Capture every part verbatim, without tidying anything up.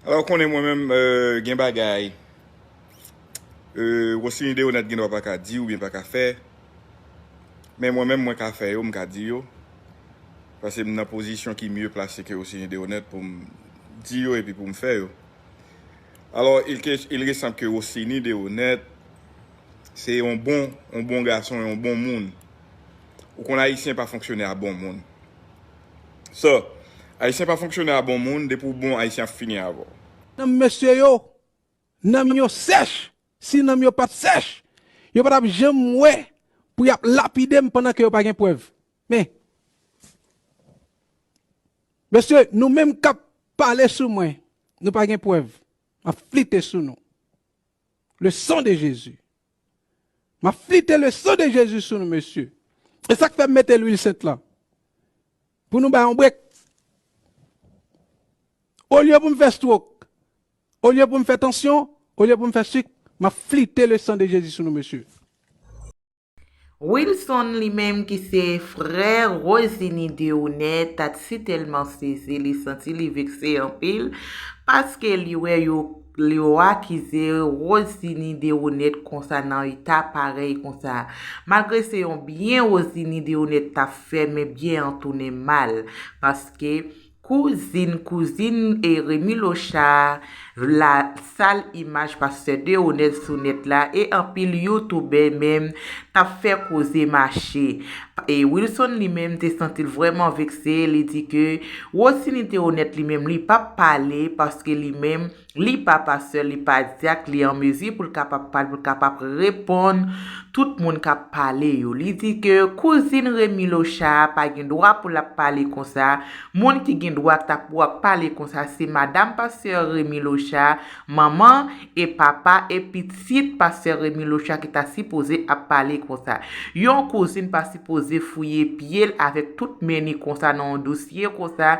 Alò, ou konnen mwen menm, euh, gen bagay, euh, Rosiny Deronette gen dwa pa ka di oubyen pa ka fè. Men mwen menm, mwen ka fè yo, m ka di yo. Paske m nan pozisyon ki mye plase ke Rosiny Deronette pou m di yo epi pou m fè yo. Alò, il, ke, il ressemble ke Rosiny Deronette se yon bon, yon bon gason, yon bon moun. Ou konn Ayisyen pa fonksyone a bon moun. So, Ayisyen pa fonksyone a bon moun, depi w bon, Ayisyen ap fini avè w. Nanm mesye yo, nanm yo sèch. Si nanm yo pa t sèch, yo pa t ap janm wè pou y ap lapide m pandan ke yo pa gen prèv. Men, mesye, nou menm k ap pale sou mwen, nou pa gen prèv. M ap flite sou nou. Le sang de Jésus. M ap flite le sang de Jésus sou nou, mesye. E sa k fè m mete lwil sent lan. Pou nou bay yon brek. Olye pou m fè stroke, olye pou m fè tansyon, olye pou m fè sik, m ap flite le sang de Jésus sou nou, mesye. Wilson li menm ki se frè Rosiny Deronette ta t sitèlman sezi, li santi li vekse anpil paske li wè yo yo akize Rosiny Deronette konsa nan eta parèy konsa. Malgre se yon byen Rosiny Deronette t ap fè, men byen an tounen mal paske kouzin kouzin e Remy Lochard la sal imaj pastè Deronette sou nèt la e anpil youtubè menm t ap fè koze mache. E Wilson li menm te santi l vrèman vekse, li di ke Rosiny Deronette li menm li p ap pale paske li menm li pa pastè, li pa dyak, li an mezi pou l kapab pale, pou l kapab reponn tout moun k ap pale yo. Li di ke kouzin Remy Lochard pa gen dwa pou l ap pale konsa. Moun ki gen dwa k ta pou ap pale konsa se madanm pastè Remy Lochard, manman e papa e pitit pastè Remy Lochard ki ta sipoze ap pale konsa. Yon kouzin pa sipoze fouye pye l avèk tout men li konsa nan yon dosye konsa.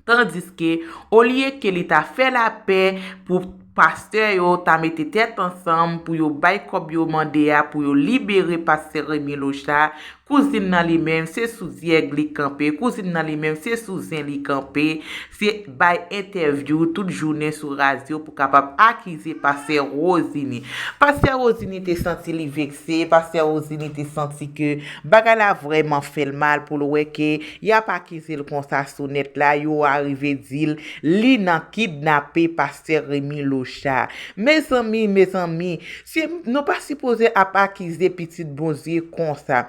Tandiske, olye ke li ta fè lapè pou pastè yo ta mete tèt ansanm pou yo bay kòb yo mande a pou yo libere pastè Remy Lochard, kouzin nan li menm se sou dyèg li kanpe, kouzin nan li menm se sou zen li kanpe, se bay entèvyou tout jounen sou radyo pou kapab akize pastè Rosiny. Pastè Rosiny te santi li vekse, pastè Rosiny te santi ke bagay la vrèman fè l mal pou l wè ke y ap akize l konsa sou nèt la, yo arive di l li nan kidnape pastè Remy Lochard. Mezanmi, mezanmi, se nou pa sipoze ap akize pitit Bondye konsa.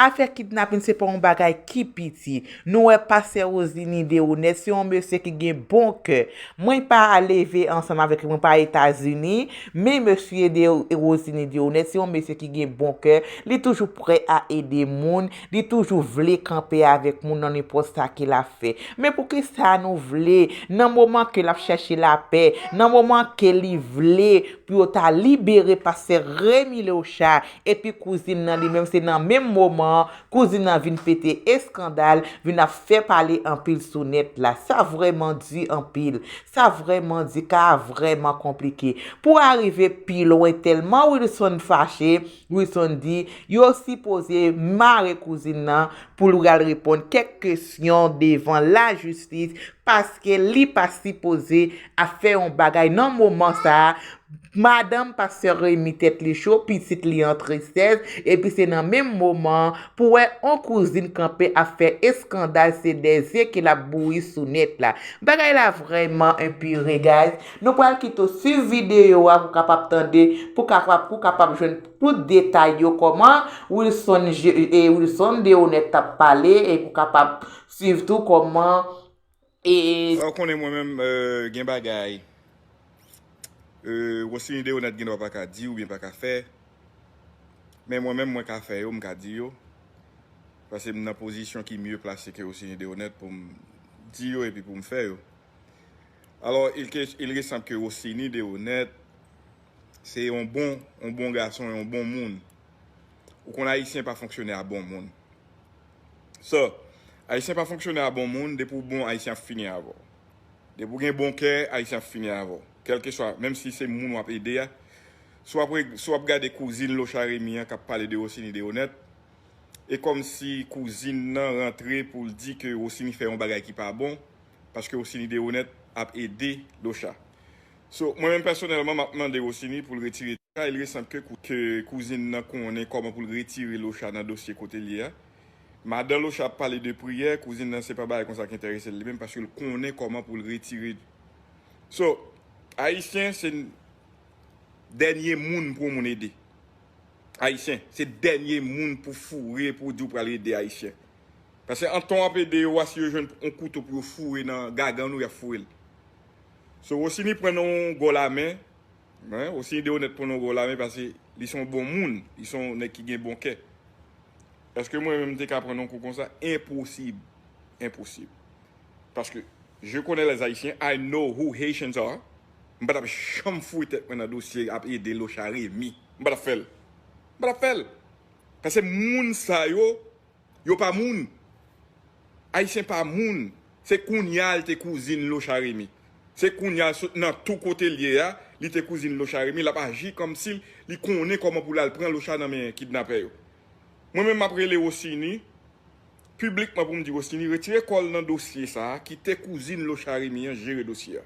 Afè kidnapin se pa yon bagay ki piti. Nou wè pastè Rosiny Deronette se yon mesye ki gen bon kè. Mwen pa leve ansanm avèk li, mwen pa Etazini, men mesye de Rosiny Deronette se yon mesye ki gen bon kè. Li toujou prè a ede moun, li toujou vle kanpe avèk moun nan nenpòt sa ke l ap fè. Men poukisa nou vle, nan moman ke l ap chèche lapè, nan moman ke li vle pou yo ta libere pastè Remy Lochard, epi kouzin nan li menm se nan menm moman an, kouzin nan vin pete eskandal, vin ap fè pale anpil sou nèt la. Sa vrèman di anpil. Sa vrèman di ka vrèman konplike. Pou arive pi lwen tèlman Wilson fache, Wilson di yo sipoze mare kouzin nan pou l al reponn kèk kesyon devan lajistis paske li pa sipoze ap fè yon bagay nan moman sa a. Madanm pastè Remy tèt li cho, pitit li an tristès, epi se nan menm moman pou wè on kouzin kanpe ap fè eskandal se de zye ke l ap bouyi sou nèt la. Bagay la vrèman enpire guys. Nou pral kite w swiv videyo a pou kapab tande, pou kapab pou kapab jwenn tout detay yo kòman Wilson e Wilson Deronette t ap pale e pou kapab swiv tou kòman e. Ou konnen mwen menm euh, gen bagay euh, Rosiny Deronette gen dwa pa ka di oubyen pa ka fè. Men mwen menm mwen ka fè yo, m ka di yo. Paske m nan pozisyon ki mye plase ke Rosiny Deronette pou m di yo epi pou m fè yo. Alò, il, ke, il ressemble ke Rosiny Deronette se yon bon, yon bon gason, yon bon moun. Ou konn Ayisyen pa fonksyone a bon moun. So, Ayisyen pa fonksyone a bon moun, depi w bon, Ayisyen ap fini avè w. Depi w gen bon kè, Ayisyen ap fini avè w. Kèlkeswa, menm si se moun w ap ede a. Si w ap, si w ap gade kouzin Lochard Remy an k ap pale de Rosiny Deronette, e kòmsi kouzin nan rantre pou l di ke Rosiny fè yon bagay ki pa bon, paske Rosiny Deronette ap ede Lochard. So, mwen menm pèsonèlman, m ap mande Rosiny pou l retire Locha. Il ressanble ke, kou- ke kouzin nan konnen kòman pou l retire Locha nan dosye kote l ye a. Madan Locha ap pale de priyè, kouzin nan se pa bagay konsa ki enterese l li menm, paske l konnen kòman pou l retire. So, Ayisyen se dènye moun pou yon moun ede. Ayisyen se dènye moun pou foure, pou di w pral ede Ayisyen. Paske antan w ap ede yo a, si yo jwenn yon kouto pou yo foure nan gagann ou, y ap foure l. So, Rosiny pran nan yon gò lamen. Rosiny Deronette pran nan yon gò lamen paske li se yon bon moun. Li se yon nèg ki gen bon kè. Èske mwen menm m te ka pran nan yon kou konsa? Enposib. Enposib. Paske je connais les Haïtiens, I know who Haitians are. M pa t ap janm foure tèt mwen nan dosye ap ede Locha Remy. M pa t ap fè l. M pa t ap fè l. Paske moun sa yo, yo pa moun. Ayisyen pa moun. Se kounye a l te kouzin Locha Remy. Se kounye a l sot nan tou kote l ye a, li te kouzin Locha Remy, l ap aji kòmsi li konnen kòman pou l al pran Locha nan men kidnapè yo. Mwen menm m ap rele Rosiny piblikman pou m di Rosiny retire kò l nan dosye sa a, kite kouzin Locha Remy an jere dosye a.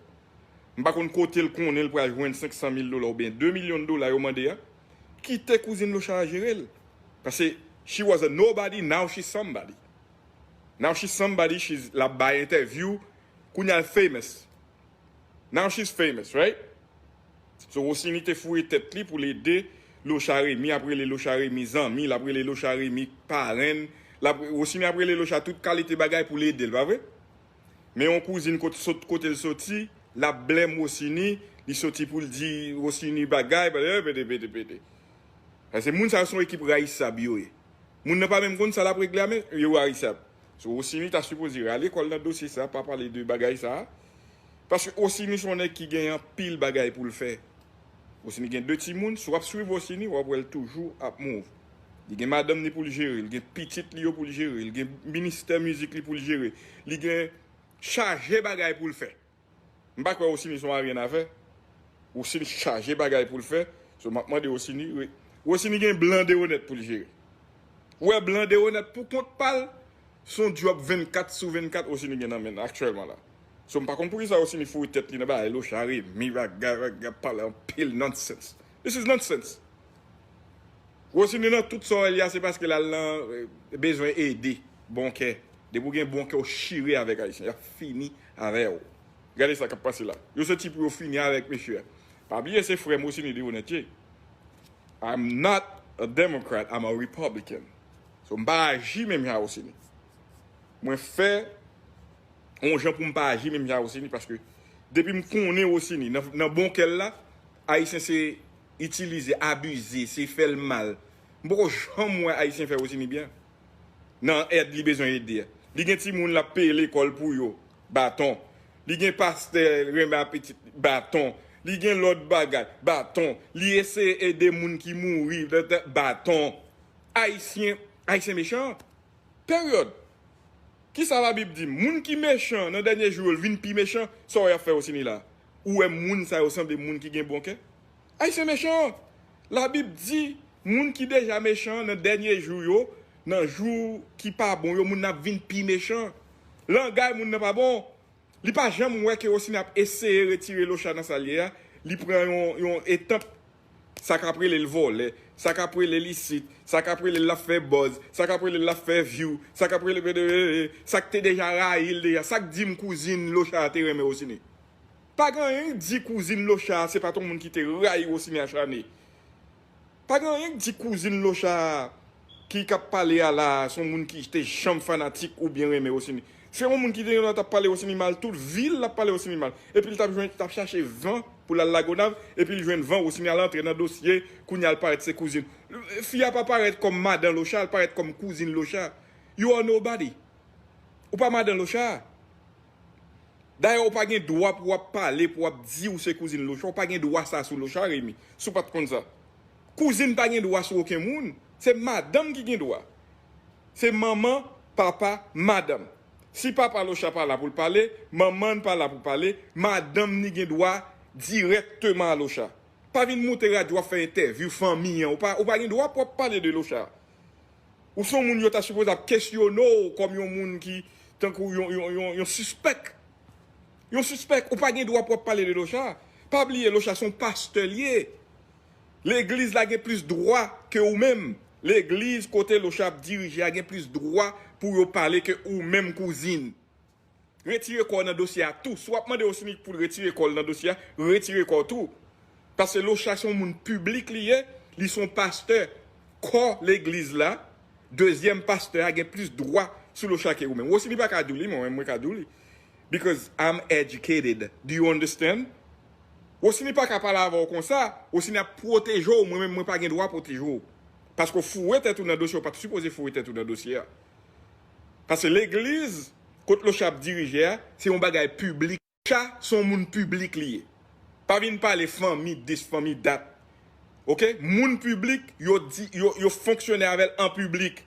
M pa konn kote l konnen l pral jwenn senk san mil dola oubyen de milyon dola yo mande a. Kite kouzin Locha a jere l. Paske she was a nobody, now she's somebody. Now she's somebody, she's, l ap bay entèvyou, kounye a l famous. Now she's famous, right? So, Rosiny te foure tèt li pou l ede Locha Remy, ap rele Locha Remy zanmi, l ap rele Locha Remy parenn, l ap, Rosiny ap rele Locha tout kalite bagay pou l ede l, pa vre? Men yon kouzin kot, sot, kote l soti, l ap blame Rosiny, li soti pou l di Rosiny bagay, pede, pede, pede, pede. Paske moun sa yo se yon ekip rayisab yo ye. Moun nan pa menm konn sa l ap regle a, men yo rayisab. So, Rosiny ta sipoze rale kò l nan dosye sa, pa pale de bagay sa. Paske Rosiny se yon nèg ki gen anpil bagay pou l fè. Rosiny gen de timoun, si w ap swiv Rosiny, w ap wè l toujou ap move. Li gen madanm li pou l jere, li gen pitit li yo pou l jere, li gen ministè mizik li pou l jere, li gen chaje bagay pou l fè. M pa kwè Rosiny se yon aryen afè. Rosiny chaje bagay pou l fè. So, m ap mande Rosiny, re- Rosiny gen blan Deronette pou l jere. Ou wè blan Deronette pou kont pa l, se yon djòb vennkat sou vennkat Rosiny gen nan men l aktyèlman la. So, m pa konn poukisa Rosiny foure tèt li nan bagay Locha Remy, bagay, bagay, pale anpil nonsense. This is nonsense. Rosiny nan tout sa w wè li a, se paske l al nan, eh, bezwen ede, bon kè. Depi w gen bon kè, w chire avèk Ayisyen. Y ap fini avè w. Gade sa k ap pase la. Yo soti pou yo fini avèk mesye a. Pa bliye se frè m Rosiny Deronette ye. I'm not a Democrat, I'm a Republican. So, m pa aji menm jan a Rosiny. Mwen fè yon jan pou m pa aji menm jan a Rosiny, paske depi m konnen Rosiny, nan, nan bon kè l la, Ayisyen se itilize, abize, se fè l mal. M poko janm wè Ayisyen fè Rosiny byen. Nan èd li bezwen ede a. Li gen timoun l ap peye lekòl pou yo, baton. Li gen pastè renmen apetit, baton. Li gen lòt bagay, baton. Li eseye ede moun ki mouri, baton. Ayisyen, Ayisyen mechan. Peryòd. Kisa Labib di? Moun ki mechan nan dènye jou yo, l vin pi mechan. Sa w wè y ap fè Rosiny la? Ou wè moun sa yo sanble moun ki gen bon kè? Ayisyen mechan. Labib di, moun ki deja mechan nan dènye jou yo, nan jou ki pa bon yo, moun nan ap vin pi mechan. Langay moun nan pa bon. Li pa janm wè ke Rosiny ap eseye retire Locha nan sa l ye a. Li pran yon, yon etanp. Sa k ap rele l vòlè, sa k ap rele l isit, sa k ap rele l ap fè buzz, sa k ap rele l ap fè view, sa k ap rele, sa k te deja rayi l deja, sa k di m kouzin Locha a te renmen Rosiny. Pa gen anyen k di kouzin Locha a se pa t yon moun ki te rayi Rosiny achane. Pa gen anyen k di kouzin Locha a ki k ap pale a la a se yon moun ki te janm fanatik oubyen renmen Rosiny. Se yon moun ki te gen dwa t ap pale Rosiny mal, tout vi l l ap pale Rosiny mal. Epi l t ap jwenn, t ap chache van pou l al Lagonav, epi l jwenn van, Rosiny al antre nan dosye, kounye a l parèt se kouzin. Fi a pa parèt kòm madan Locha, l parèt kòm kouzin Locha. You are nobody. Ou pa madan Locha. Dayè, ou pa gen dwa pou w ap pale, pou w ap di ou se kouzin Locha, ou pa gen dwa sa sou Locha, Remy, si w pa t konn sa. Kouzin pa gen dwa sou okenn moun. Se madanm ki gen dwa. Se manman, papa, madanm. Si papa Locha pa la pou l pale, manman n pa la pou pale, madanm ni gen dwa dirèkteman a Locha. Pa vin moute radyo ap fè entèvyou fanmi an. Ou pa, ou pa gen dwa pou w ap pale de Locha. Ou se yon moun yo ta sipoze ap kesyone w kòm yon moun ki, tankou yon, yon, yon, yon sispèk. Yon sispèk, ou pa gen dwa pou w ap pale de Locha. Pa bliye Locha se yon pastè li ye. Legliz la gen plis dwa ke ou menm. Legliz kote Locha ap dirije a gen plis dwa pou yo pale ke ou menm kouzin. Retire kò w nan dosye a tou. Si w ap mande Rosini pou l retire kò l nan dosye a, retire kò w tou. Paske Locha se yon moun piblik li ye, li se yon pastè. Kò legliz la, dezyèm pastè a gen plis dwa sou Locha ke ou menm. Rosini pa ka di w li, mwen menm mwen ka di w li. Because I'm educated. Do you understand? Rosini pa ka pale avè w konsa. Rosini ap pwoteje w, mwen menm mwen pa gen dwa pwoteje w. Paske w foure tèt ou nan dosye, w pa t sipoze foure tèt ou nan dosye a. Paske legliz, kot Locha ap dirije a, se yon bagay piblik. Locha se yon moun piblik li ye. Pa vin pale fanmi dis, fanmi dat. Oke? Moun piblik, yo di, yo, yo fonksyone avè l an piblik.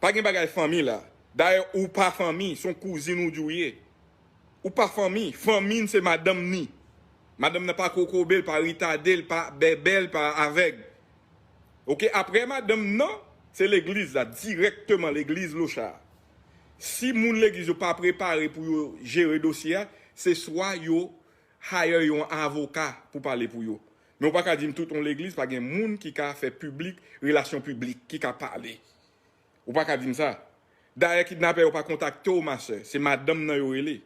Pa gen bagay fanmi la. Dayè, ou pa fanmi, se yon kouzin ou di w ye. Ou pa fanmi, fanmi n se madanm ni. Madanm nan pa kokobe l, pa retade l, pa bèbè l, pa avèg. Oke, apre madanm nan, se legliz la, dirèkteman legliz Locha. Si moun legliz yo pa prepare pou yo jere dosye a, se swa yo hire yon avoka pou pale pou yo. Men ou pa ka di m tout yon legliz pa gen moun ki ka fè piblik, relasyon piblik, ki ka pale. Ou pa ka di m sa. Dayè kidnapè yo pa kontakte w, ma sè, se madanm nan yo rele.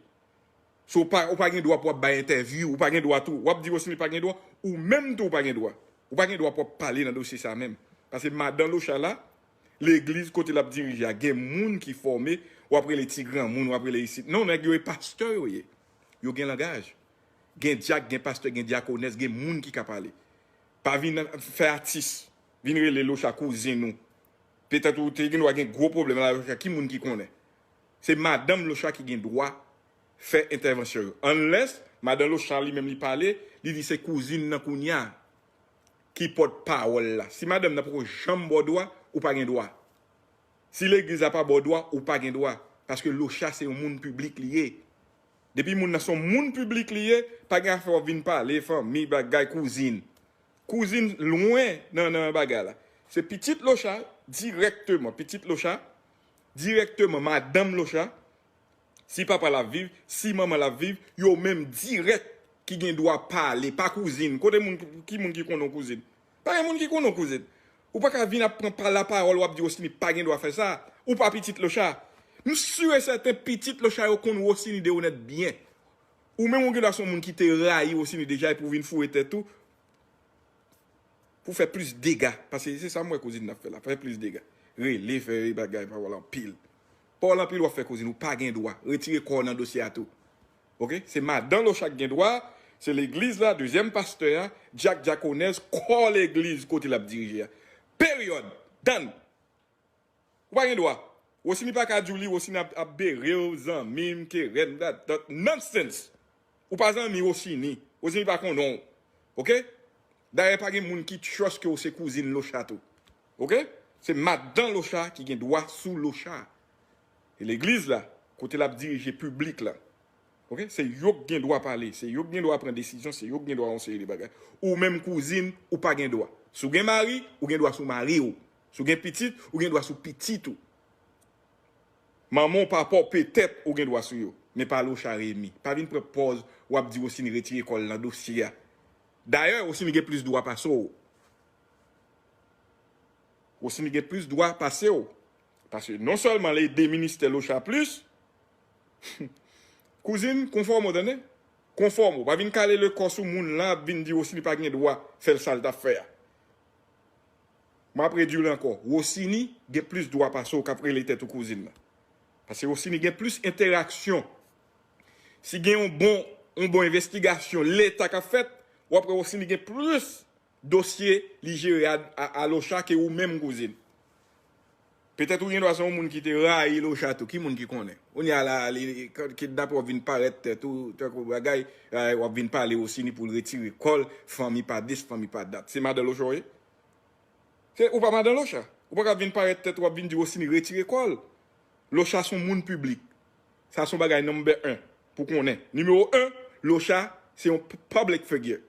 So, ou pa, ou pa gen dwa pou w ap bay entèvyou, ou pa gen dwa tou. W ap di Rosini pa gen dwa, ou menm tou ou pa gen dwa. Ou pa gen dwa pou w ap pale nan dosye sa menm. Paske madan Locha la, legliz kote l ap dirije a, gen moun ki fòme, w ap rele ti granmoun, w ap rele isit. Non, nèg yo e pastè yo ye. Yo gen langaj. Gen dyak, gen pastè, gen dyakonès, gen moun ki ka pale. Pa vin fè atis, vin rele Locha kouzin ou. Petèt ou te gen dwa gen gwo pwoblèm la, Locha, ki moun ki konnen? Se madanm Locha ki gen dwa fè entèvansyon yo. Unless madan Locha li menm li pale, li di se kouzin nan kounye a ki pòt pawòl la. Si madanm nan poko janm ba w dwa, ou pa gen dwa. Si legliz la pa ba w dwa, ou pa gen dwa. Paske Locha se yon moun piblik li ye. Depi moun nan se yon moun piblik li ye, pa gen afè w ap vin pale fanmi, bagay, kouzin. Kouzin lwen nan, nan bagay la. Se pitit Locha, dirèkteman, pitit Locha, dirèkteman, madanm Locha, si papa l ap viv, si manman l ap viv, yo menm dirèk ki gen dwa pale, pa kouzin. Kote moun, ki moun ki konnen yon kouzin? Pa gen moun ki konnen yon kouzin. Ou pa ka vin ap pran pa lapawòl, w ap di Rosini pa gen dwa fè sa. Ou pa pitit Locha. M si e sèten pitit Locha yo konn Rosini de onèt byen. Ou menm ou gen dwa se yon moun ki te rayi Rosini deja epi w vin foure tèt ou pou fè plis dega. Paske se sa m wè kouzin nan ap fè la, fè plis dega. Rele, fè bagay, pawòl anpil. Pawòl anpil w ap fè kouzin, ou pa gen dwa. Retire kò w nan dosye a tou. Oke? Se madan Locha ki gen dwa, se legliz la, dezyèm pastè a, dyak, dyakonès, kò legliz kote l ap dirije a. Peryòd. Done. Ou pa gen dwa. Rosini pa ka di w li, Rosini ap, ap bere w, zanmi m, kerèn, dat, dat, nonsense. Ou pa zanmi Rosini. Rosini pa konnen w. Oke? Dayè pa gen moun ki trust ke w se kouzin Locha tou. Oke? Se madan Locha ki gen dwa sou Locha. E legliz la, kote l ap dirije piblik la. Oke? Se yo k gen dwa pale, se yo k gen dwa pran desizyon, se yo k gen dwa yon seri de bagay. Ou menm kouzin, ou pa gen dwa. Si w gen mari, ou gen dwa sou mari w. Si w gen pitit, ou gen dwa sou pitit ou. Manman w, papa w, petèt ou gen dwa sou yo. Men pa Locha Remy. Pa vin pran pòz w ap di Rosini retire kò l nan dosye a. Dayè, Rosini gen plis dwa pase w. Rosini gen plis dwa pase w. Paske non sèlman l ede ministè Locha plis, kouzin, konfòme w, tande? Konfòme w. Pa vin kale le kò sou moun la, ap vin di Rosini pa gen dwa fè l sa l t ap fè a. M ap redi l ankò. Rosini gen plis dwa pase w k ap rele tèt ou kouzin nan. Paske Rosini gen plis entèraksyon. Si gen yon bon, yon bon envestigasyon Leta k ap fèt, w ap wè Rosini gen plis dosye li jere a, a, a Locha ke ou menm kouzin. Petèt ou gen dwa se yon moun ki te rayi Locha tou. Ki moun ki konnen? Kounye a la, li, kidnapè w ap vin parèt tèt ou, tankou bagay, eh, w ap vin pale Rosini pou l retire kò l, fanmi pa dis, fanmi pa dat. Se madan Locha w ye? Se, ou pa madan Locha. Ou pa ka vin parèt tèt ou ap vin di Rosini retire kò l. Locha se yon moun piblik. Sa se yon bagay number un pou konnen. Nimewo en, Locha se yon p-, public figure.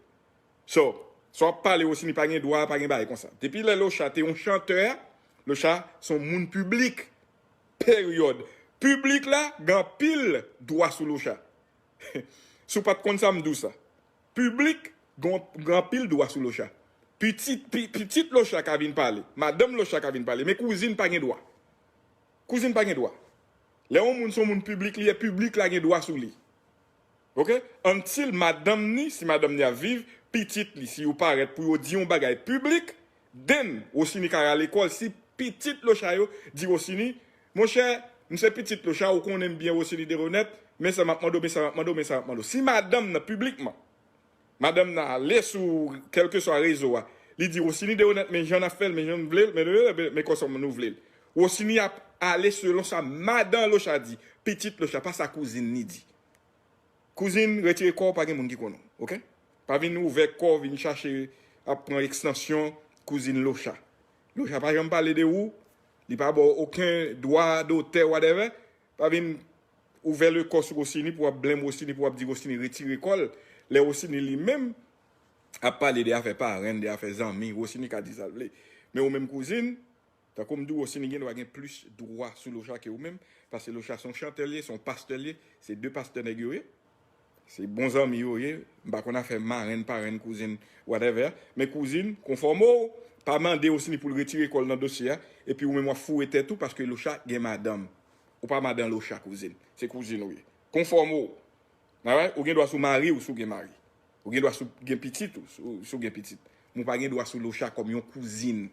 So, sa w ap pale Rosini pa gen dwa, pa gen bagay konsa. Depi lè Locha te yon chantè, Locha se yon moun piblik. Peryòd. Piblik la gen anpil dwa sou Locha. Si w pa t konn sa, m di w sa. Piblik gen gen anpil dwa sou Locha. Pitit, pi- pitit Locha ka vin pale. Madanm Locha ka vin pale. Men kouzin pa gen dwa. Kouzin pa gen dwa. Lè yon moun se yon moun piblik li ye, piblik la gen dwa sou li. Ok? Until madanm ni, si madanm ni ap viv, pitit li, si yo parèt pou yo di yon bagay piblik, then Rosini ka rale kò l. Si pitit Locha yo di Rosini, monchè, m se pitit Locha, ou konnen m byen Rosini Deronette, men sa m ap mande w, men sa m ap mande w, men sa m ap mande w. Si madanm nan piblikman, madanm nan ale sou kèlkeswa rezo a, li di Rosini Deronette, men jan n ap fè l, men jan n vle l, men, men, men, men kòman nou vle l. Rosini ap ale selon sa madan Locha di, pitit Locha, pa sa kouzin ni di. Kouzin, retire kò w, pa gen moun ki konnen w, ok? Pa vin ouvè kò w, vin chache ap pran ekstansyon kouzin Locha. Locha pa janm pale de ou, li pa ba w okenn dwa dotè, whatever. Pa vin ouvè le kò sou Rosini pou w ap blenm Rosini, pou w ap di Rosini retire kò l. Lè Rosini li menm ap pale de afè parenn, de afè zanmi, Rosini ka di sa l vle. Men ou menm kouzin, tankou m di w, Rosini gen dwa gen plis dwa sou Locha ke ou menm, paske Locha se yon chantè l ye, se yon pastè l ye, se de pastè nèg yo ye. Se bon zanmi yo ye, m pa konn afè marenn, parenn, kouzin, whatever. Men kouzin, konfòme w, pa mande Rosini pou l retire kò l nan dosye a, epi ou menm w ap foure tèt ou paske Locha gen madanm. Ou pa madan Locha, kouzin. Se kouzin ou ye. Konfòme w. Alright? Ou gen dwa sou mari w si w gen mari. Ou gen dwa sou gen pitit ou si w- si w gen pitit. Men ou pa gen dwa sou Locha kòm yon kouzin.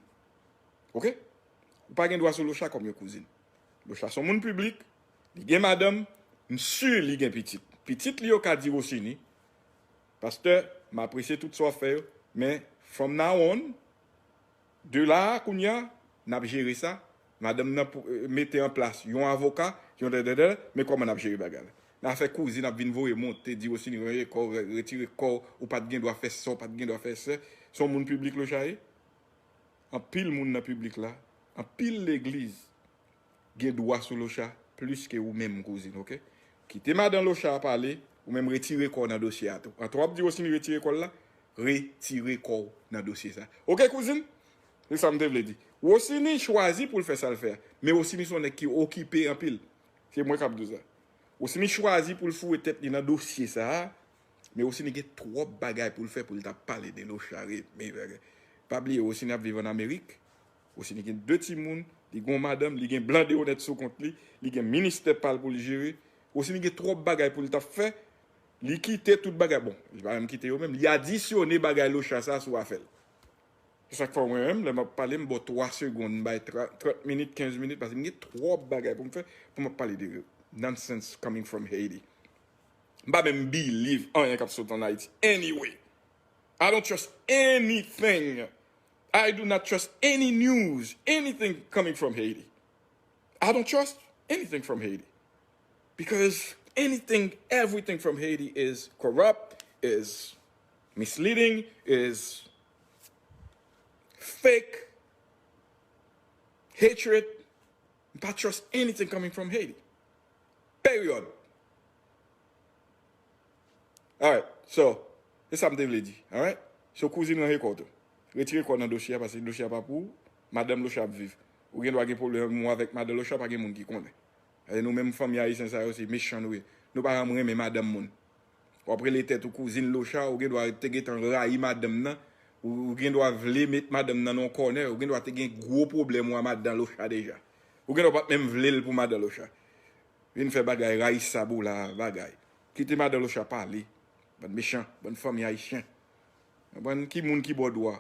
Ok? Ou pa gen dwa sou Locha kòm yon kouzin. Locha se yon moun piblik, li gen madanm, m si li gen pitit. Pitit li yo ka di Rosini, pastè, m apresye tout sa w ap fè yo, men from now on, de la a kounye a, n ap jere sa. Madanm nan pou- eh, mete an plas yon avoka, yon dèdèdè, men kòman n ap jere bagay la? Nan afè kouzin ap vin voye monte, di Rosini, retire kò w, retire kò w, ou pa t gen dwa fè sa, ou pa t gen dwa fè sa. Se yon moun piblik Locha ye. Anpil moun nan piblik la, anpil legliz gen dwa sou Locha plis ke ou menm, kouzin, ok? Kite madan Locha a pale, ou menm retire kò w nan dosye a tou. Antan w ap di Rosini retire kò l la, retire kò w nan dosye sa. Ok, kouzin? Se sa m te vle di. Rosini chwazi pou l fè sa l fè a. Men Rosini se yon nèg ki okipe anpil. Se mwen k ap di w sa. Rosini chwazi pou l foure tèt li nan dosye sa a. Men Rosini gen twòp bagay pou l fè pou l ta pale de Locha, re- men bagay. Pa bliye, Rosini ap viv ann Amerik. Rosini gen de timoun, li gen yon madanm, li gen blan de onèt sou kont li, li gen ministè pa l pou l jere. Rosini gen twòp bagay pou l ta fè. Li kite tout bagay. Bon, li pa menm kite yo menm. Li adisyone bagay Locha sa sou afè l. Se sa k fè mwen menm, lè m ap pale, m ba w twa segonn, m bay trant minit, kenz minit, paske m gen twòp bagay pou m fè, pou m ap pale de nonsense coming from Haiti. M pa menm believe anyen k ap sot ann Ayiti. Anyway, I don't trust anything. I do not trust any news, anything coming from Haiti. I don't trust anything from Haiti. Because anything, everything from Haiti is corrupt, is misleading, is fake, hatred. I don't trust anything coming from Haiti. Period. Alright, so, se sa m te vle di. Alright? So, kouzin, range kò w tou. Retire kò w nan dosye a, paske dosye a pa pou ou. Madanm Locha ap viv. Ou gen dwa gen pwoblèm ou avèk madanm Locha, pa gen moun ki konnen. E nou menm fanmi ayisyen sa yo, se mechan nou ye. Nou pa janm renmen madanm moun. W ap rele tèt ou kouzin Locha, ou gen dwa te gentan rayi madanm nan. Ou, ou gen dwa vle met madanm nan nan yon kònè, ou gen dwa te gen gwo pwoblèm ou a madanm Locha deja. Ou gen dwa pa t menm vle l pou madanm Locha. Vin fè bagay rayisab ou la, bagay. Kite madanm Locha pale. Bann mechan, bann fanmi ayisyen. Konprann? Ki moun ki ba w dwa?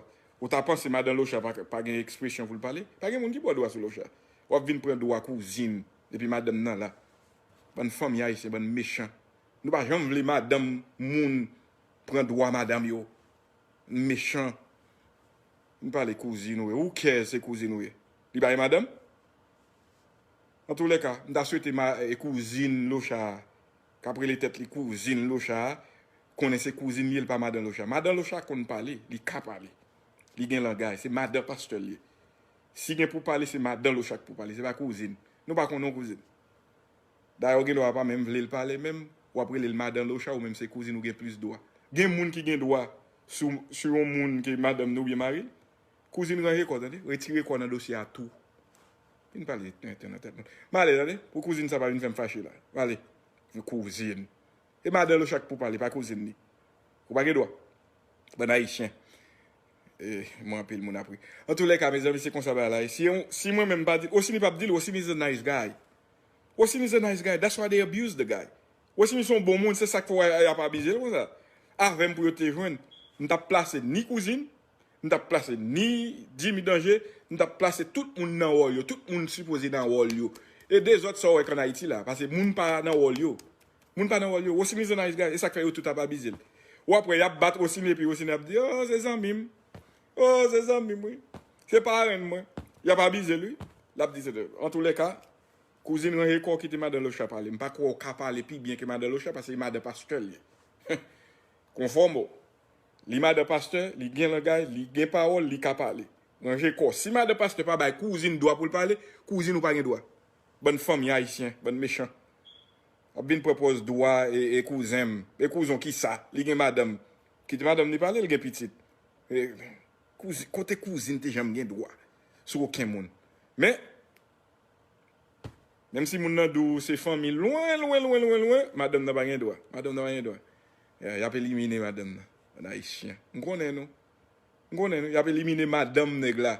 Ou ta panse madanm Locha pa, pa gen ekspresyon pou l pale? Pa gen moun ki ba w dwa sou Locha. W ap vin pran dwa kouzin, epi madanm nan la. Bann fanmi ayisyen, bann mechan. Nou pa janm vle madanm moun pran dwa madanm yo. Mechan. M pale kouzin ou ye. Who cares se kouzin ou ye? Li pa gen madanm? Antoulèka, m ta swete ma, e, kouzin Locha a, k ap rele tèt li kouzin Locha a, konnen se kouzin li ye, l pa madan Locha. Madan Locha konn pale, li ka pale. Li gen langay, se madan pastè l ye. Si gen pou pale, se madan Locha k pou pale, se pa kouzin. Nou pa konnen yon kouzin. Dayè, ou gen dwa pa menm vle l pale menm, w ap rele l madan Locha, ou menm se kouzin, ou gen plis dwa. Gen moun ki gen dwa sou, sou yon moun ke madanm ni oubyen mari l. Kouzin, ranje kò w, tande? Retire kò w nan dosye a tou. Vin pale nan tèt moun. M ale, tande? Pou kouzin sa pa vin fè m fache la. M ale. Kouzin. E madan Locha k pou pale, pa kouzin li. Ou pa gen dwa. Bann Ayisyen. E, mwen anpil moun apre. Antoulèka, mezanmi, se konsa bagay la ye. Si, si mwen menm m pa di l, Rosiny p ap di l, Rosiny is a nice guy. Rosiny is a nice guy. That's why they abuse the guy. Rosiny se yon bon moun, se sa k fè w y ap abize l konsa. Avè m pou yo te jwenn, m t ap plase ni Kouzin, m t ap plase ni Jimmy Danger, m t ap plase tout moun nan wòl yo, tout moun sipoze nan wòl yo. E dezòd sa w wè k ann Ayiti la, paske moun pa nan wòl yo. Moun pa nan wòl yo. Rosiny is a nice guy, e sa k fè yo tout ap abize l. W ap wè, y ap bat Rosiny epi Rosiny ap di, oh, se zanmi m. Oh, se zanmi m, wi. Se parenn mwen. Y ap abize l, wi. L ap di, se, antoulèka, Kouzin ranje kò w kite madan Locha pale. M pa kwè w ka pale pi byen ke madan Locha, paske se madan pastè l ye. Konfòme w. Li madan pastè, li gen langay, li gen pawòl, li ka pale. Ranje kò w. Si madan pastè pa bay Kouzin dwa pou l pale, Kouzin ou pa gen dwa. Bann fanmi ayisyen, bann mechan. W ap vin pran pòz dwa e, e kouzen m. E kouzen w kisa? Li gen madanm. Kite madanm li pale, li gen pitit. E, kouzi-, kote Kouzin te janm gen dwa sou okenn moun? Men, menm si moun nan di w se fanmi lwen, lwen, lwen, lwen, lwen, madanm nan pa gen dwa. Madanm nan pa gen dwa. Y, y ap elimine madanm nan. Bann Ayisyen. M konnen nou. M konnen nou. Y ap elimine madanm nèg la.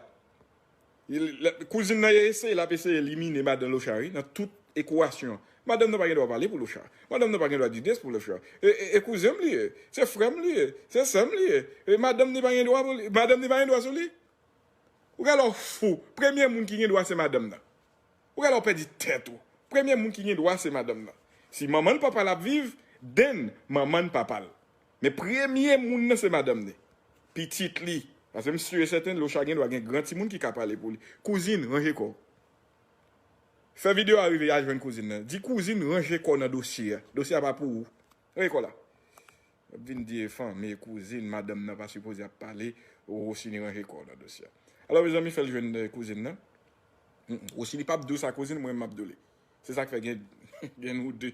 Kouzin nan ye eseye, l ap eseye elimine madan Locha, wi, nan tout ekwasyon. Madanm nan pa gen dwa pale pou Locha. Madanm nan pa gen dwa di des pou Locha. E, e, e kouzen m li ye. Se frè m li ye. Se sè m li ye. E madanm ni pa gen dwa pou li. Madanm ni pa gen dwa sou li. Ou genlè w fou. Premye moun ki gen dwa se madanm nan. Ou genlè w pèdi tèt ou. Premye moun ki gen dwa se madanm nan. Si manman l papa l ap viv, then manman l papa l. Men premye moun nan se madanm ni. Pitit li. Paske m si e sèten Locha gen dwa gen gran timoun ki ka pale pou li. Kouzin, ranje kò w. Fè videyo a rive al jwenn kouzin nan. Di kouzin ranje kò w nan dosye a. Dosye a pa pou ou. Ranje kò w la. W ap vin di e fanmi, kouzin, madanm nan pa sipoze ap pale, Rosiny ranje kò w nan dosye a. Alò, mezanmi, fè l jwenn, eh, kouzin nan. Mm, mm. Rosiny p ap di w sa, kouzin, mwen, m ap di w li. Se sa k fè gen, gen nou de.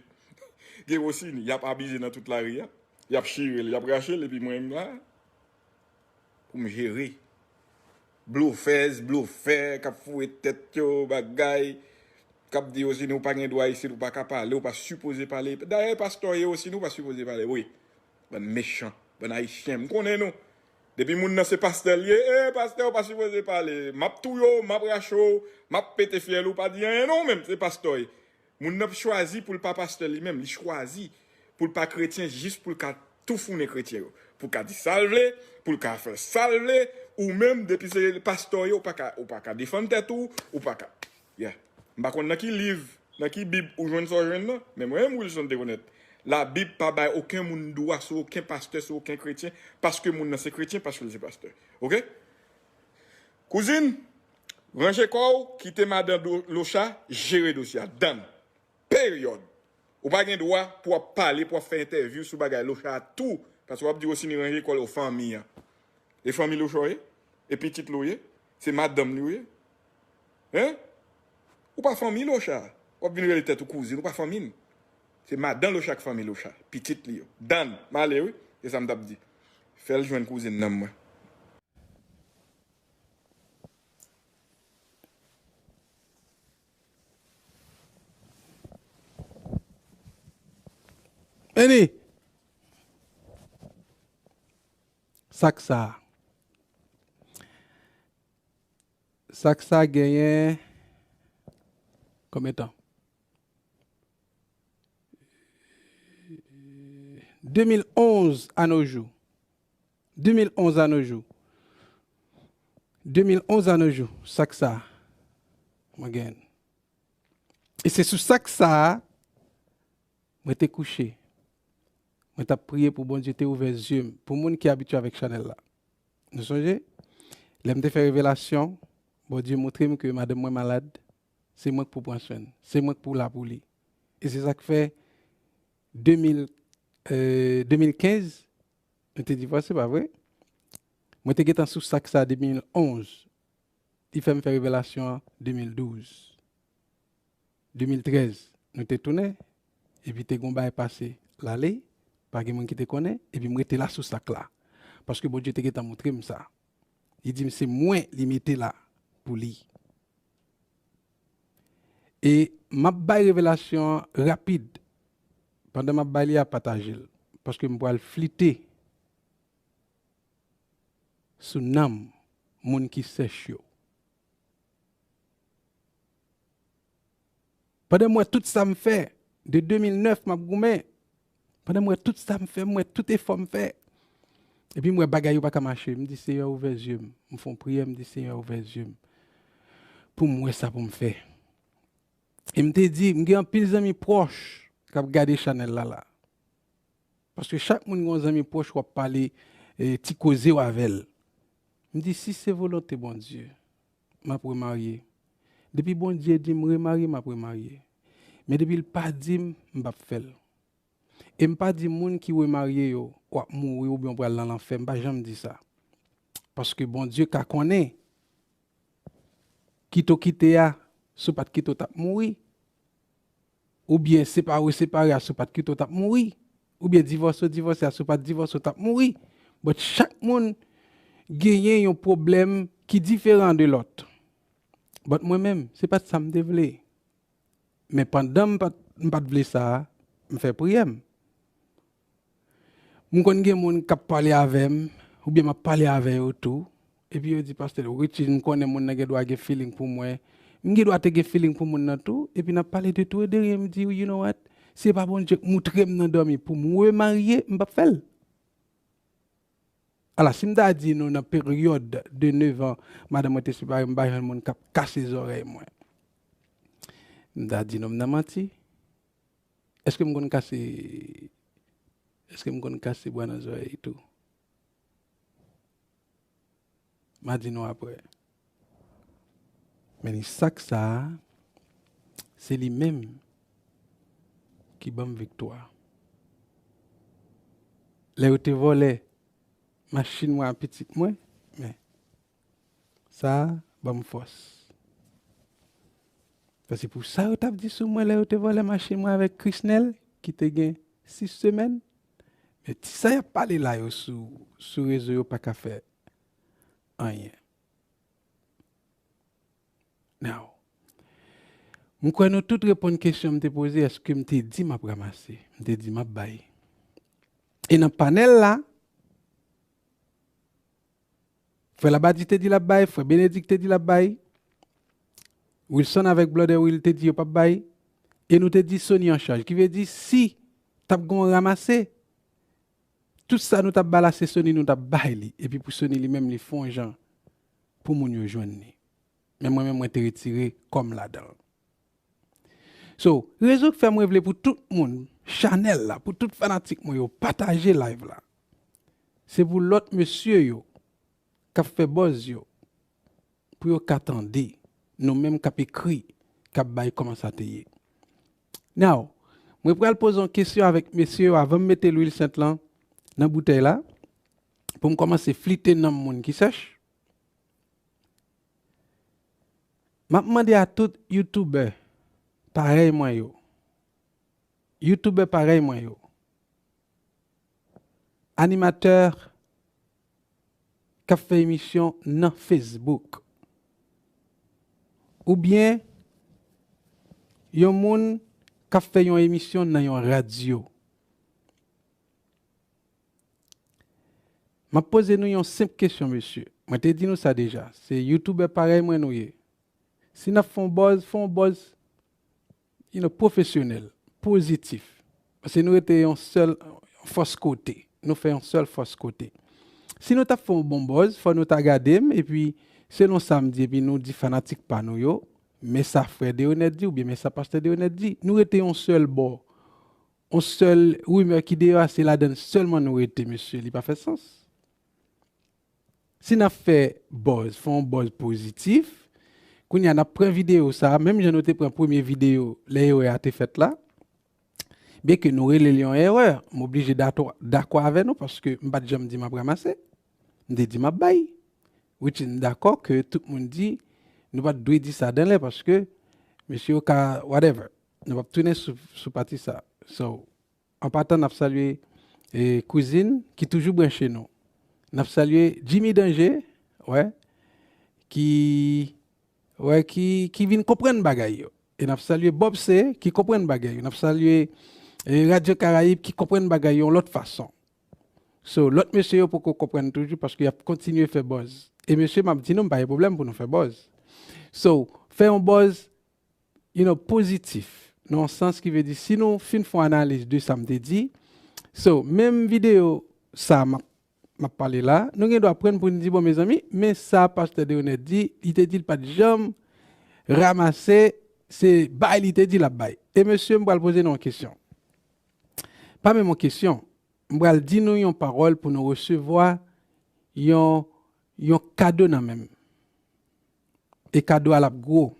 Gen Rosiny, y ap abize nan tout lari a. Y ap chire l, y ap rache l, epi mwen, m la. Pou m jere. Blofèz, blofè, k ap foure tèt yo, bagay, k ap di yo, Rosiny, ou pa gen dwa isit, ou pa ka pale, ou pa sipoze pale. Dayè, pastè w ye, Rosiny, ou pa sipoze pale vre. Bann mechan, bann Ayisyen, m konnen nou. Depi moun nan se pastè l ye, e, pastè, ou pa sipoze pale. M ap touye w, m ap rache w, m ap pete fyèl ou, pa di anyen non, ou menm, se pastè w ye. Moun nan chwazi pou l pa pastè li menm, li chwazi pou l pa kretyen jis pou l ka toufounen kretyen yo. Pou l ka di sa l vle, pou l ka fè sa l vle, ou menm, depi se pastè w ye, ou pa ka, ou pa ka defann tèt ou, ou pa ka. Yeah. M pa konn nan ki liv, nan ki Bib ou jwenn sa w jwenn nan, men mwen menm Wilson te konèt. Labib pa bay okenn moun dwa sou okenn pastè, sou okenn kretyen, paske moun nan se kretyen, paske l se pastè. Oke? Kouzin, ranje kò w, kite madan do-, Locha jere dosye a. Done. Peryòd. Ou pa gen dwa pou w ap pale, pou w ap fè entèvyou sou bagay Locha a tou, paske w ap di Rosiny ranje kò l, o fanmi an. E fanmi Locha w ye? E pitit li w ye? Se madanm li w ye? Hein? Ou pa fanmi Locha. W ap vin rele tèt ou kouzin, ou pa fanmi l. Se madan Locha k fanmi Locha, pitit li yo. Done, m ale wi. E sa m t ap di. Fè l jwenn kouzin nan mwen. Meni, sa k sa? Sa k sa genyen konbyen tan? De mil onz à nos jours. De mil onz à nos jours. De mil onz à nos jours, sa k sa mwen genyen. E se sou sa k sa a mwen te kouche. Mwen t ap priye pou Bondye te ouvè zye m. Pou moun ki abitye avèk chanèl la, nou sonje, lè m te fè revelasyon, Bondye montre m ke madanm mwen malad, se mwen k pou pran swen l, se mwen k pou la pou li. E se sa k fè de mil, euh, de mil kenz, nou te divòse, pa vre? Mwen te gentan sou sa k sa de mil onz. Li fè m fè revelasyon an de mil douz. De mil trèz, nou te tounen, epi te gon bagay pase, l ale, pa gen moun ki te konnen, epi m rete la sou sa k la. Paske Bondye te gentan montre m sa. Li di m se mwen li mete la pou li. E m ap bay revelasyon an rapid. Pandan m ap bay li a, pataje l. Paske m pral flite sou nanm moun ki sèch yo. Pandan m wè tout sa m fè, de de mil nèf m ap goumen, pandan m wè tout sa m fè, m wè tout efò m fè, epi m wè bagay yo pa ka mache, m di, Seyè, ouvè zye m. M fè yon priyè, m di, Seyè, ouvè zye m pou m wè sa pou m fè. E m te di, m gen anpil zanmi pwòch k ap gade chanèl la la. Paske chak moun gen yon zanmi pwòch w ap pale, e, ti koze w avè l. M di, si se volonte Bondye, m ap remarye. Depi Bondye di m remarye, m ap remarye. Men depi l pa di m, m p ap fè l. E m pa di moun ki remarye yo, w ap mouri oubyen w pral nan lanfè. M pa janm di sa. Paske Bondye ka konnen kit ou kite a, si w pa t kite w t ap mouri. Oubyen separe w separe a, si w pa t kite w t ap mouri. Oubyen divòse w divòse a, si w pa t divòse w t ap mouri. But chak moun genyen yon pwoblèm ki diferan de lòt. But mwen menm, se pa t sa m te vle. Men pandan m pa t, m pa t vle sa a, m fè priyè m. M konn gen moun k ap pale avè m, oubyen m ap pale avè yo tou, epi yo di, Pastè Richie, m konnen moun nan gen dwa gen feeling pou mwen. M gen dwa te gen feeling pou moun nan tou, epi n ap pale de tou e de ryen, m di, you know what? Si se pa Bondye k moutre m nan dòmi pou m remarye, m p ap fè l. Ala, si m ta di nou nan peryòd de nèf an, madanm mwen te separe m, m pa jwenn moun k ap kase zòrèy mwen. M ta di nou m nan manti. Èske m konn kase, èske m konn kase bwa nan zòrèy tou? M a di nou apre. Men li sak sa a, se li menm ki ban m viktwa. Lè yo te vòlè machin mwen a pitit mwen, men sa a ban m fòs. Sa se pou sa yo t ap di sou mwen lè yo te vòlè machin mwen avèk Krisnel, ki te gen sis semèn. Men ti sa y ap pale la yo sou, sou rezo yo pa ka fè anyen. Now, m kwè nou tout reponn kesyon m te poze, èske m te di m ap ranmase? M te di m ap bay. E nan panèl la, Frè Labadie te di l ap bay, frè Bénédicte te di l ap bay, Wilson avèk Brother Will te di yo p ap bay, e nou te di Sony an chaj. Ki vle di, si t ap gen yon ranmase, tout sa nou t ap ba la, se Sony nou t ap bay li. Epi pou Sony li menm, li fè yon jan pou moun yo jwenn li. Men mwen menm, mwen te retire kò m ladan l. So, rezon k fè mwen vle pou tout moun, chanèl la, pou tout fanatik mwen yo, pataje live la. Se pou lòt mesye yo k ap fè buzz yo, pou yo ka tande, nou menm k ap ekri, k ap bay kòman sa te ye. Now, mwen pral poze yon kesyon avèk mesye yo avan m mete lwil sent lan nan boutèy la, pou m kòmanse flite nanm moun ki sèch. M ap mande a tout youtubè parèy mwen yo, youtubè parèy mwen yo, animatè k ap fè emisyon nan Facebook, oubyen yon moun k ap fè yon emisyon nan yon radyo. M ap poze nou yon senp kesyon, mesye. Mwen te di nou sa deja. Se youtubè parèy mwen nou ye. Si n ap fè yon buzz, fè yon buzz, you know, pwofesyonèl, pozitif. Paske nou rete yon sèl fòs kote. Nou fè yon sèl fòs kote. Si nou t ap fè yon bon buzz, fò nou ta gade m, epi selon sa m di, epi nou di fanatik pa nou yo, men sa frè Deonèt di, oubyen men sa pastè Deonèt di. Nou rete yon sèl bò. Yon sèl rimè ki deyò a, se ladan l sèlman nou rete, mesye, li pa fè sans. Si n ap fè buzz, fè yon buzz pozitif, kounye a n ap pran videyo sa a, menm jan nou te pran premye videyo lè erè a te fèt la, byenke nou rele l yon erè, m oblije dato-, dakò avè nou paske m pa t janm di m ap ranmase, m te di m ap bay. Which is, m dakò ke tout moun di nou pa t dwe di sa dan lè paske mesye yo ka whatever. Nou p ap tounen sou, sou pati sa. So, an patan, n ap salye, e, Kouzin ki toujou branche nou. N ap salye Jimmy Danger, wè, ki, wè, ki, ki vin konprann bagay yo. E n ap salye Bob C ki konprann bagay yo. N ap salye, e, Radyo Karayib ki konprann bagay yo yon lòt fason. So, lòt mesye yo poko konprann toujou paske y ap kontinye fè buzz. E mesye, m ap di nou, m pa gen pwoblèm pou nou fè buzz. So, fè yon buzz, you know, pozitif. Nan yon sans ki vle di, si nou fin fè yon analiz de sa m te di, so, menm videyo sa m ap, m ap pale la, nou gen dwa pran pou n di, bon, mezanmi, men sa pastè Deronette di, li te di l pa t janm ranmase, se bay li te di l ap bay. E mesye, m pral poze nou yon kesyon. Pa menm yon kesyon, m pral di nou yon pawòl pou nou resevwa yon, yon kado nan men m. E kado a l ap gwo.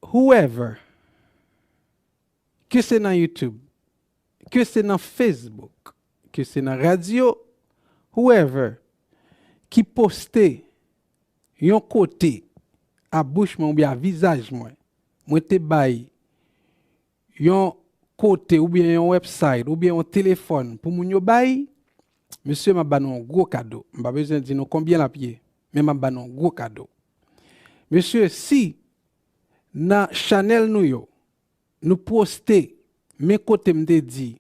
Whoever, ke se nan YouTube, ke se nan Facebook, ke se nan radyo, whoever, ki poste yon kote a bouch mwen oubyen a vizaj mwen, mwen te bay yon kote oubyen yon website oubyen yon telefòn pou moun yo bay, mesye, m ap ba nou yon gwo kado. M pa bezwen di nou konbyen l ap ye, men m ap ba nou yon gwo kado. Mesye, si nan chanèl nou yo, nou poste, men kote m te di,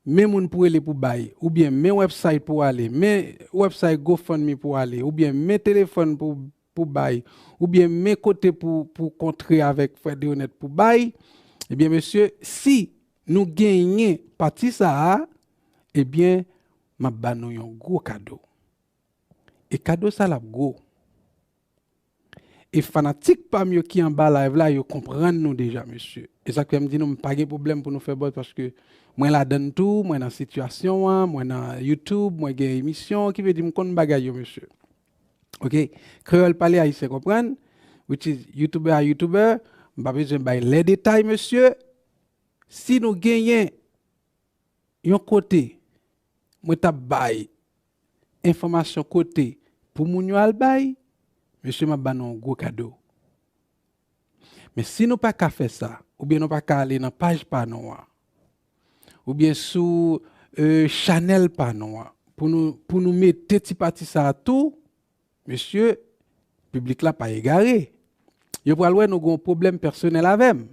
men moun pou rele pou bay, oubyen men website pou ale, men website GoFundMe pou ale, oubyen men telefòn pou, pou bay, oubyen men kote pou, pou kontre avèk frè Deronette pou bay, ebyen, mesye, si nou genyen pati sa a, ebyen, m ap ba nou yon gwo kado. E kado sa l ap gwo. E fanatik pa m yo ki anba live la, yo konprann nou deja, mesye. E sa k fè m di nou, m pa gen pwoblèm pou nou fè buzz, paske mwen ladann tou, mwen nan sitiyasyon an, mwen nan YouTube, mwen gen emisyon, ki vle di m konn bagay yo, mesye. Ok? Kreyòl pale, Ayisyen konprann, which is YouTuber a YouTuber, m pa bezwen bay lè detay, mesye. Si nou genyen yon kote, mwen t ap bay enfòmasyon kote pou moun yo al bay, mesye, m ap ba nou yon gwo kado. Men si nou pa ka fè sa, oubyen nou pa ka ale nan paj pa nou an, oubyen sou, e, chanèl pa nou an, pou nou, pou nou mete ti pati sa a tou, mesye, piblik la pa egare. Yo pral wè nou gen yon pwoblèm pèsonèl avè m.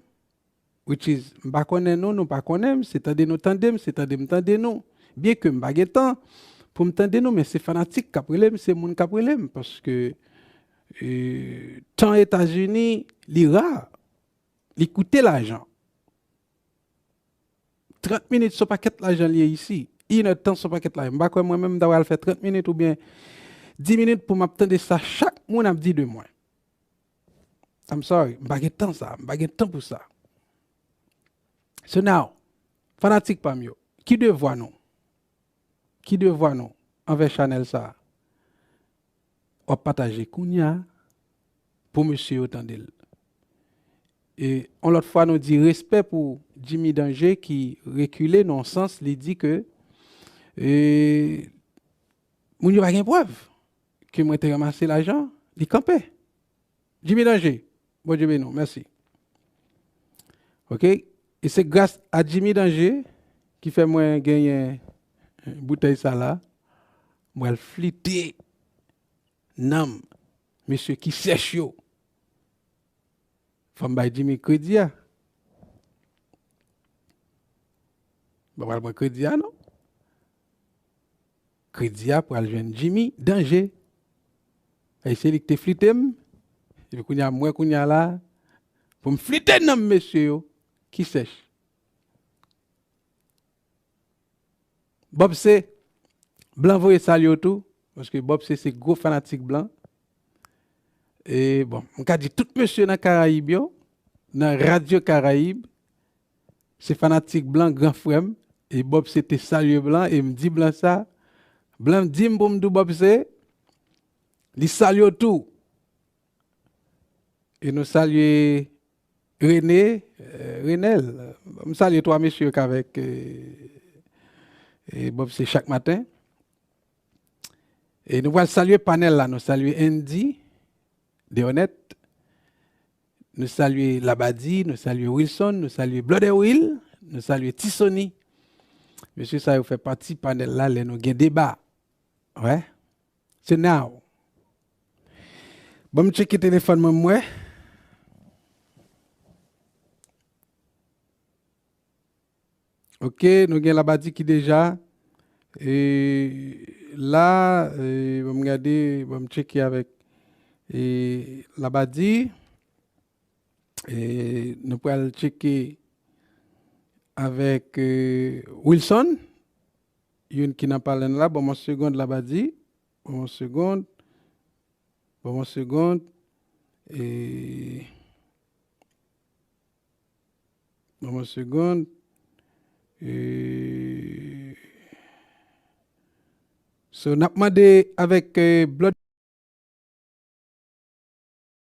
Which is, m pa konnen nou, nou pa konnen m, se tande nou tande m, se tande m tande nou. Byenke m pa gen tan pou m tande nou, men se fanatik k ap rele m, se moun k ap rele m, paske, e, tan Etazini, li ra, li koute lajan. Trant minit se yon pakèt lajan li ye isi. Inèdtan se yon pakèt lajan. M pa kwè mwen menm m ta pral fè trant minit oubyen dis minit pou m ap tande sa chak moun ap di de mwen. I'm sorry, m pa gen tan sa, m pa gen tan pou sa. So now, fanatik pa m yo, ki devwa nou? Ki devwa nou anvè chanèl sa a? W ap pataje kounye a pou mesye yo tande l. E yon lòt fwa, nou di respè pou Jimmy Danger ki rekile nan yon sans, li di ke, e, moun yo pa gen prèv ke mwen te ranmase lajan, li kanpe. Jimmy Danger, Bondye beni w, mèsi. Ok? E se gras a Jimmy Danger ki fè mwen genyen boutèy sa la. Mwen al flite nanm mesye ki sèch yo. Fò m bay Jimmy kredi a. M pa pral pran kredi a, non. Kredi a pral jwenn Jimmy Danger. E se li ki te flite m. Epi kounye a, m wè kounye a la, pou m flite nanm mesye yo ki sèch. Bob C, Blan voye salye w tou, paske Bob C se gwo fanatik Blan. E bon, m ka di tout mesye nan Karayib yo, nan Radyo Karayib, se fanatik Blan, gran frè m, e Bob C te salye Blan, e m di Blan sa, Blan di m pou m di w Bob C, li salye w tou. E nou salye Rene, eh, Renel, m salye twa mesye yo k avèk, eh, eh, Bob C chak maten. E nou pral salye panèl la, nou salye Andy, Deonette, nou salye Labadi, nou salye Wilson, nou salye Blòdè Will, nou salye Tisoni. Mesye sa yo fè pati panèl la lè nou gen deba. Wè. So now, ban m tcheke telefòn mwen, m wè. Ok, nou gen Labadi ki deja. E la, e, ban m gade, ban m tcheke avèk e, Labadi. E, nou pral tcheke avèk e, Wilson. Youn ki nan palè n la. Ban m yon segond, Labadi. Ban m yon segond. Ban m yon segond. E, ban m yon segond. E, so, n ap mande avèk e, Blood